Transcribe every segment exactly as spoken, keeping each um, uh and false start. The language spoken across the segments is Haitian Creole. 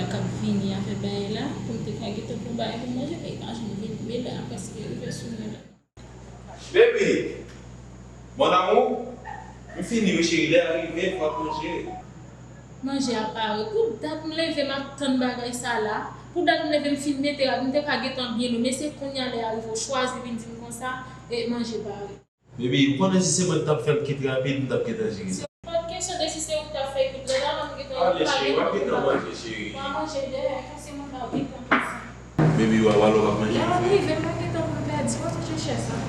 k ap vini a fè bagay la, pou m te ka gentan pran bagay pou manje, men li pa janm vini. Men lè a prèske rive sou mwen la. Baby, mon amour, m fini wi cheri, lè a rive, fò w ap manje. Manje a pare. Pou dat m leve, m ap tann bagay sa la. Pou dat m leve, m fin mete rad, m te ka gentan byen lou, men se kounye a lè a rive, w chwazi vin di m konsa, e manje pare. Baby, ou konnen si se mwen ki t ap fè l ki trè rapid, m t ap gentan jere sa. Se pa t kesyon de si se ou ki t ap fè l ki trè rapid, m gentan pale. Ale cheri, w ap gentan manje cheri. W a manje dèyè, pase mwen la, w gentan pase. Baby, w a, w a lè w ap manje. Lè w ap rive, m pa gentan pran pèdi, w a touche chèz la.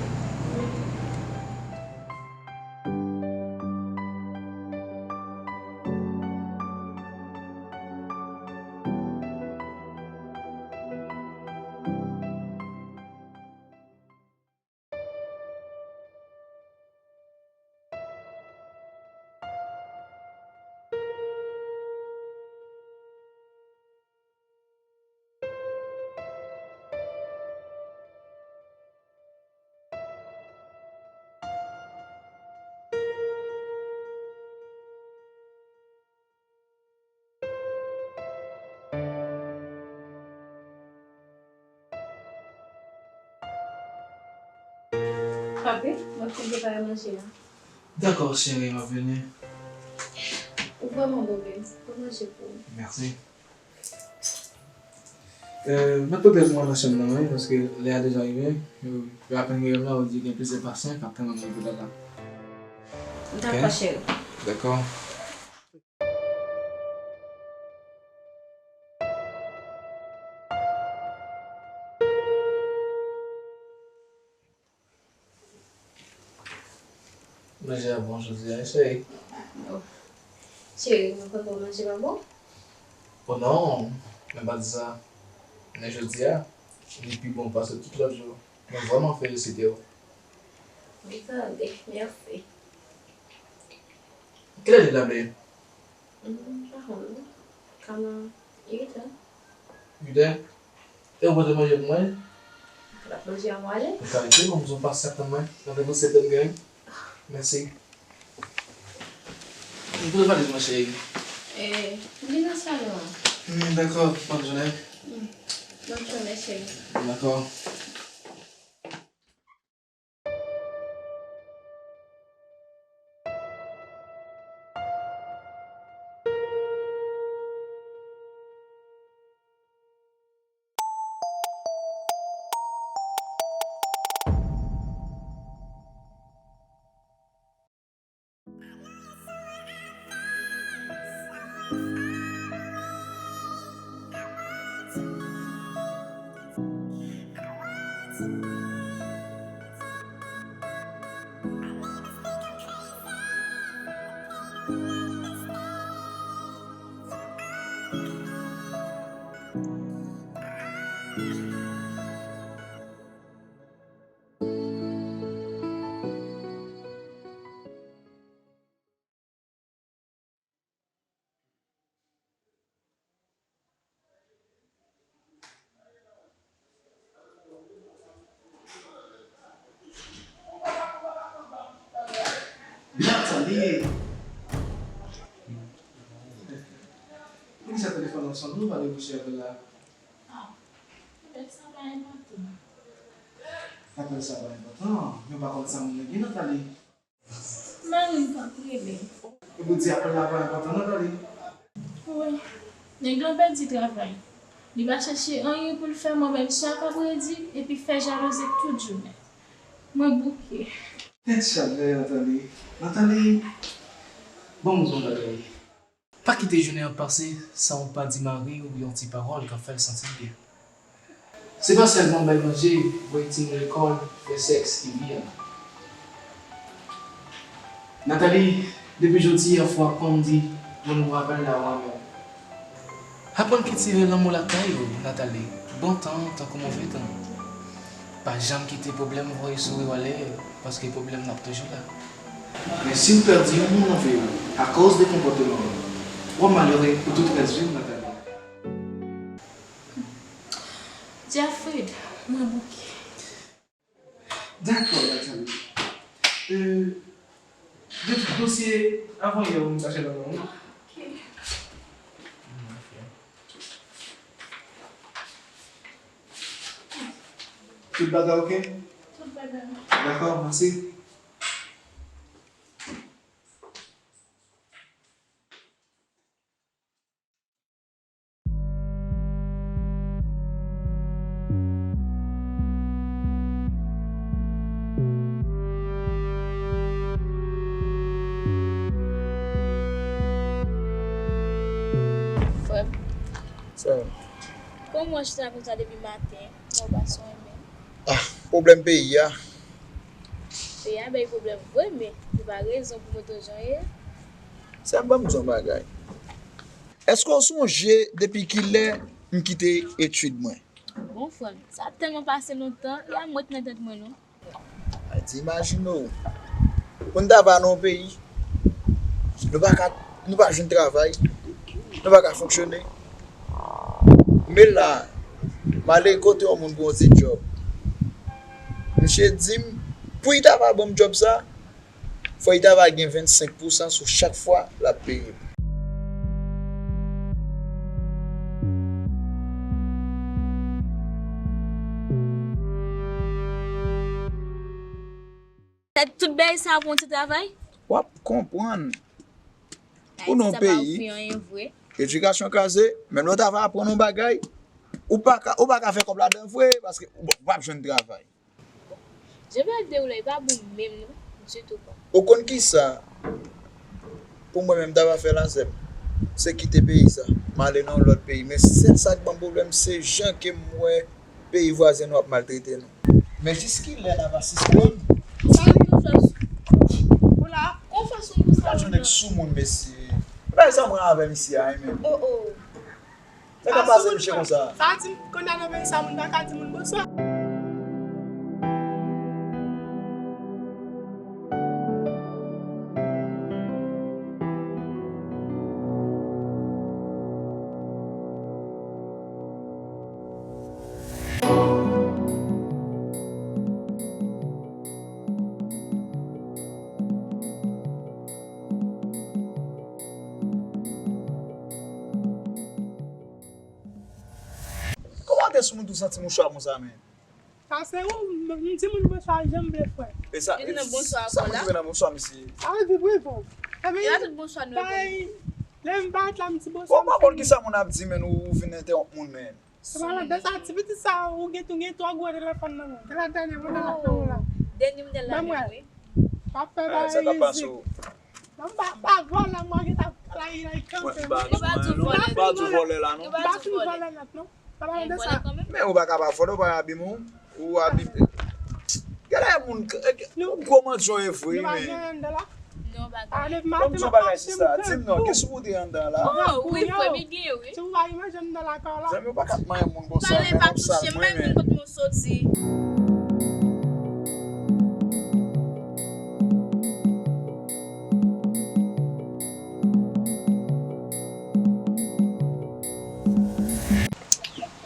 Papi, mwen fin prepare manje a. Dakò, cheri, m ap vini. Ou vrèman bon, babe. Bon manje pou ou. Mèsi. Euh, mèt pote pou mwen nan chanm nan, wi, paske lè a deja rive. Yo, yo apèn rive la, yo di gen plizyè pasyan k ap tann nan rive la. Dakò, cheri. Dakò. Manje a bon jodi a, wi, cheri. Oh. Cheri, mwen konn wè manje pa bon. Oh non, men pa di sa. Men jodi a, li pi bon pase tout lòt jou. Mwen vrèman felisite w. Wi, tande, mèsi. Kilè li la, babe? Hmm, pa konn non. Kama uit è. Uit è? E ou pote manje pou mwen? L ap manje a mwen ale. Ou ka rete, bon, m zon pase sak tann mwen. Randevou sèt è m genyen. Mèsi. M pote valiz mwen, cheri. E, m vin nan salon an. Hmm, dakò, bòn jounen. Hmm, bòn jounen, cheri. Dakò. Nathalie! Poukisa telefòn nan sone, ou pa debouche apèl la? Ah, apèl sa pa enpòtan. Apèl sa pa enpòtan? Men w pa konn sa moun nan gen, Nathalie. Mari m t ap rele. Epi w di apèl la pa enpòtan, Nathalie? Wi. Nèg lan pèdi travay. Li pa chèche anyen pou l fè, mwen menm chak apredi, epi fè jalouzi tout jounen. Mwen bouke. Tèt chaje, Nathalie. Nathalie, ban m di w yon bagay. Pa kite jounen an pase san ou pa di mari w yon ti pawòl k ap fè l santi l byen. Se pa sèlman bay manje, voye timoun lekòl, fè sèks ki vi a. Nathalie, depi jodi a fò w ap konn di, bon, nou pral pale la ou renmen. Aprann kiltive lanmou lakay ou, Nathalie. Bon tan tankou move tan. Pa janm kite pwoblèm voye souri w ale, paske pwoblèm nan ap toujou la. Men si w pèdi yon moun nan vi w akoz de konpòteman w, w ap malere pou tout rès vi w, Nathalie. Jeffrey, mwen bouke. Dakò, Nathalie. Euh, de tout dosye avan yè, ou m tache nan men w. Ok. Tout bagay oke? Tout bagay. Dakò, mèsi. Frè m. Sè m. Kòman w chita konsa depi maten? Mwen pa sonje menm. Ah, pwoblèm peyi a. Peyi a bay pwoblèm vre, men li pa rezon pou mete w jan w ye. Sè m, ban m di w yon bagay. Èske w sonje depi kilè m kite etid mwen? Bon, frè m, sa tèlman pase lontan, e a mwen k nan tèt mwen, non. Ay, ti imajine w. Pou n ta va nan yon peyi, nou pa ka, nou pa jwenn travay, nou pa ka fonksyone. Men la, m ale kote yon moun pou yon ti djòb. Misye di m, pou li ta va ban m djòb sa, fò li ta va gen vennsenk pousan sou chak fwa l ap peye m. Tèt tout bagay sa pou yon ti travay? W ap konprann. Pou nou peyi, edikasyon kraze, menm lè w ta va aprann yon bagay, ou pa ka, ou pa ka fè kòb ladan vre, paske ou p ap jwenn travay. Jan bagay dewoule a, li pa bon menm non, ditou pa. Ou konn kisa? Pou mwen menm, m ta va fè la, sè m, se kite peyi sa, m ale nan yon lòt peyi. Men sèl sa k ban m pwoblèm, se jan ke m wè peyi vwazen nou ap maltrete nou. Men jiskilè n ap asiste? Sa li toujou ap sou. Ou la, ou fason konsa. Gad yon nèg soumoun, mesye. Bagay sa mwen avè misye a, wi, men. Oh, oh. Sa ka pase misye konsa. Sa di m, kounye a nan peyi sa, moun pa ka di moun bonswa. Kòman te sou moun tou santi mouchwa konsa, men? Sa se ou, m, m di moun bonswa jan m vle, frè. E sa, e sa moun ki vle nan bonswa, misye? Sa vle di, wi, bon. Epi, bay, lè m parèt la, m di bonswa. Bon, pa konn kisa moun ap di, men ou, ou vin entèwonp moun, men. Se pa ladan sa, ti pitit sa, ou gen, ou gen twò gwo telefòn nan men w. Gade dènye modèl la nan men w la. Dènye modèl la menm, wi. Pa fè bagay isit. Non, m pa, m pa vòlè, mwen ki t ap travay la, kanpe. Mwen, m pa di w vòlè la, non. M pa di vòlè nèt, non. Sa pa de sa. Men ou pa ka pa vòlè, ou pa abime w. Ou abime. Gade moun, gwo manti w ye vre, men. Kòm di w bagay sista, di m non, ki sou ou te anndan la? Oh, wi, frè m, li gen, wi. Zanmi, ou pa ka ap manyen moun konsa, men, ou sal mwen, men. Soti.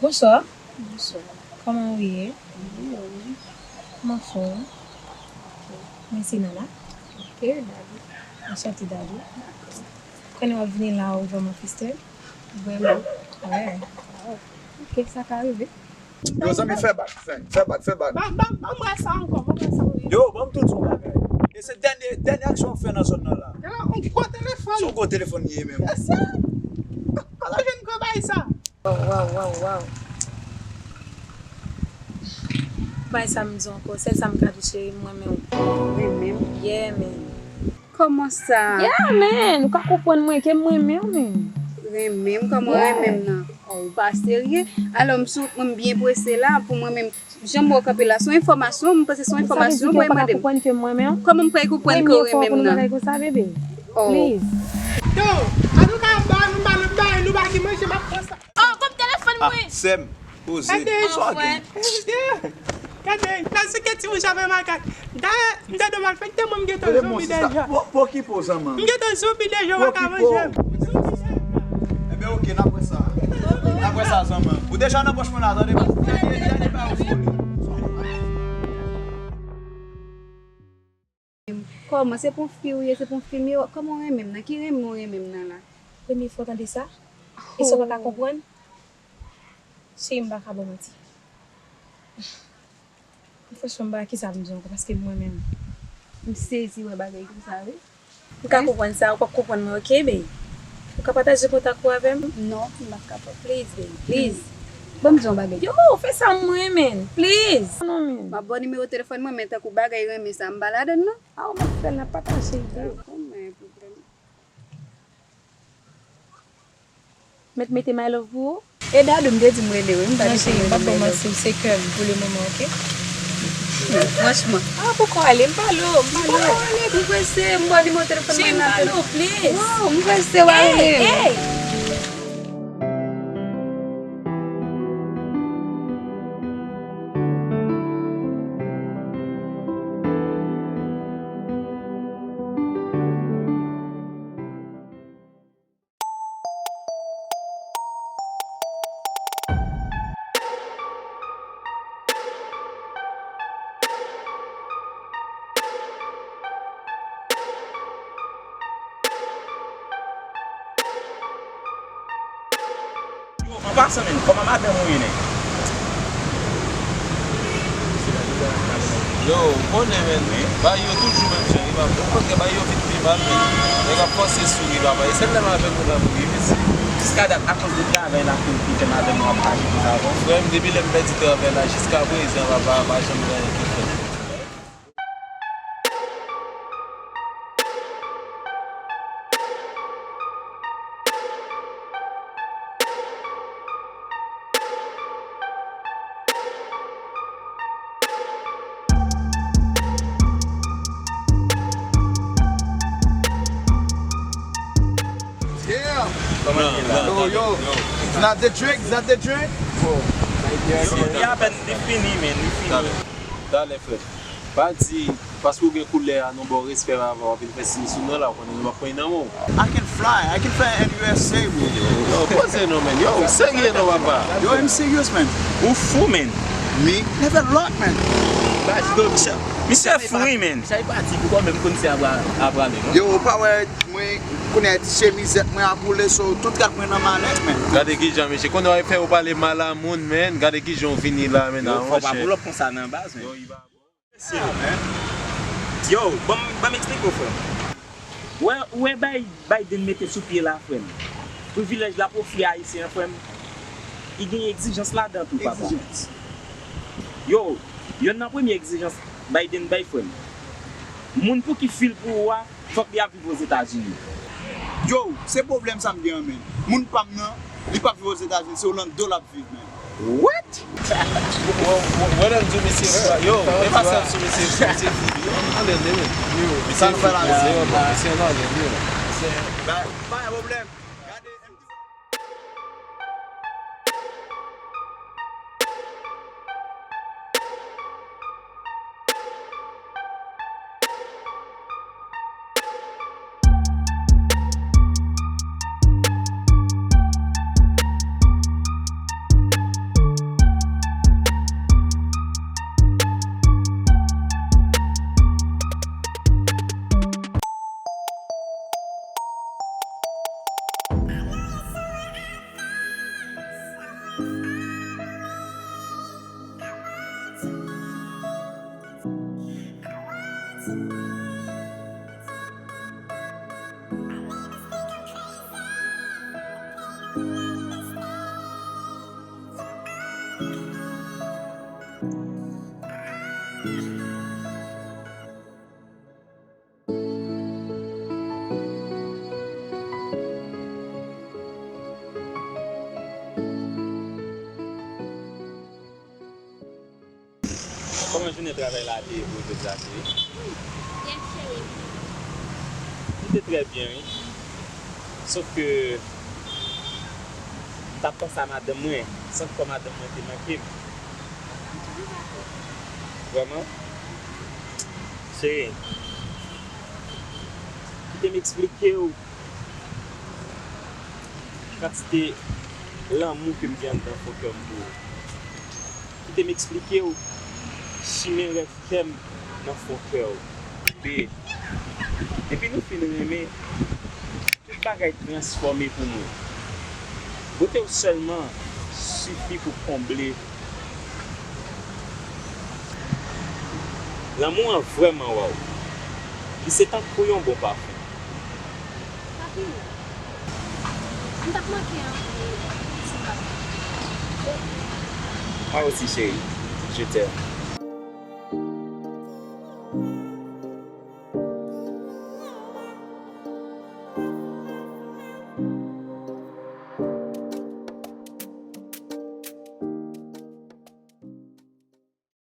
Bonswa. Bonswa. Kòman ou ye? Mwen anfòm. Mwen se Nana. Ok, Dadou. Anchante, Dadou. Konnen w ap vini la, ou vrèman fistèl? Vrèman? Wè. Ok, sa ka rive. Yo, zanmi, fè bak, fè, fè bak, fè bak. Ban, ban, ban m wè sa ankò, ban m wè sa ankò. Yo, ban m tou di w yon bagay. E se dènye, dènye aksyon w fè nan zòn nan la. Gade yon gwo telefòn. Se yon gwo telefòn li ye menm. Mesye, kote w jwenn gwo bagay sa? Waw, waw, waw, waw. Bagay sa m di w ankò, sèl sa m ka di w, cheri, m renmen w. Renmen m? Yeah, man. Kòman sa? Yeah, man. Ou ka konprann mwen ke m renmen w, man. Renmen m? Kòman renmen m nan? Oh, ou pa serye. Alò, m sou, mwen byen prese la pou mwen menm. Jan m wè w kanpe la, se yon enfòmasyon, m panse se yon enfòmasyon ou pral mande m. Sa vle di ke ou pa ka konprann ke m renmen w? Kòman m pral konprann ke w renmen m nan? Premye fwa pou nou bagay konsa, bebe. Oh. Please. Yo, an tou ka, ba nou, ba nou, ba nou, ba nou, ba nou, manje, m ap pran sa. Oh, kòb telefòn mwen. Ah, sè m, poze. Sa w gen? Gade, nan sou ke ti bouch avè makak. Dayè, m te dwe malfektè, mwen m gentan zonbi deja. Pokipo zanman. M gentan zonbi deja, w pa ka manje m. Enben, oke, n ap wè sa. N ap wè sa zanman. Ou deja nan pòch mwen la, tande, dènye, dènye pa ou foli. Kòman, se pou fi ou ye, se pou fi m ye, kòman w renmen m nan? Ki renmen w renmen m nan la? Premye fwa w tande sa? E sa w pa ka konprann? Cheri, m pa ka ba w manti. Franchman, m pa wè kisa pou m di ankò, paske mwen menm, m sezi wè bagay konsa, wi. M ka konprann sa, ou p ap konprann mwen, oke, babe? Ou ka pataje kontak ou avè m? Non, m p ap kapab. Please, babe, please. Ban m di yon bagay. Yo, fè sa m renmen, please. Non, man. M ap ba w nimewo telefòn mwen, men tankou bagay renmen sa, m pa ladann, non. A, ou mèt fè l, n ap pataje ide. Dakò, men pwoblèm. Mèt mete my love pou ou? E Dadou, m te di m rele w, wi, m pa di m rele w. Non, cheri, m p ap ba w manti, ou se kè m pou le moman, oke? Franchman. A, poko ale, m pale w, m pale w. Poko ale, m prese, m ba w nimewo telefòn mwen. Cheri, m pale w, please. Wow, m prese w ale. Hey, hey. Yo, an pasan, men, kòman madanm ou ye, nèg? Yo, ou konnen, men, bagay yo toujou menm jan, wi, papa. Ou konn ke bagay yo vin pi mal, men. Nèg ap fòse souri, papa. E sèl lè m avèk ou la pou rive, se. Jiska dat, akoz de travay la ki, ki fè madanm ou ap aji konsa avè w? Frè m, depi lè m pèdi travay la, jiska prezan, papa, pa janm gen anyen ki fèt. Yeah. Kòman ye la? Yo, yo. It's not the drink, it's not the drink. Yo, li apèn, li fini, men, li fini. Talè. Talè, frè. Pa di, paske w gen koulè a, nou ba w respè, papa, w ap vin fè siy sou nou la, w konnen nou p ap pran nan men w. I can fly, I can fly in U S A, bro. Yo, poze non, men. Yo, ou serye non, papa. Yo, I'm serious, man. Ou fou, men. Me? Never luck, man. Misye fou, wi, men. Sa e pati pou kò menm konn se apra-, aprale, non? Yo, ou pa wè mwen, kounye a ti chemizèt mwen ap woule, so tout rad mwen nan malèt, men. Gade kijan, mesye, kounye a w fè yo pale mal a moun, men. Gade kijan w vini la, men. Yo, fò pa pull up konsa nan baz, men. Yo, ban m, ban m eksplike w, frè m. Ou wè, ou wè bay Biden mete sou pye la, frè m. Privilèj la pou frè ayisyen an, frè m. Li gen egzijans ladan tou, papa. Egzijans. Yo, yonn nan premye egzijans Biden bay, frè m. Moun pou ki fil pou ou a, fòk li ap viv Ozetazini. Yo, se pwoblèm sa m gen an, men. Moun pa m nan, li p ap viv Ozetazini, se Orlando l ap viv, men. What? Wè, wè, wè lè m di w misye fou a. Yo, e pa sèl sou misye fou, misye fou. Yo, anlè l, men. Yo, misye fou, misye anlè l, yo. Ba, pa gen pwoblèm. Gade M T V. Kòman jounen travay la te ye pou w jodi a, cheri? Byen, cheri. Li te trè byen, wi. Sof ke m t ap panse a madanm mwen, sant kò madanm mwen te manke m. Vrèman. Cheri, kite m eksplike w kantite lanmou ke m gen anndan fon kè m pou ou. Kite m eksplike w chimen rèv kè m nan fon kè w. Be, depi nou fin renmen, tout bagay transfòme pou mwen. Bote w sèlman sifi pou konble. Lanmou an vrèman waw. Li se tankou yon bon pafen. Papi, m t ap manke anpil si m pa t. Mwen osi, cheri. Je t'aime.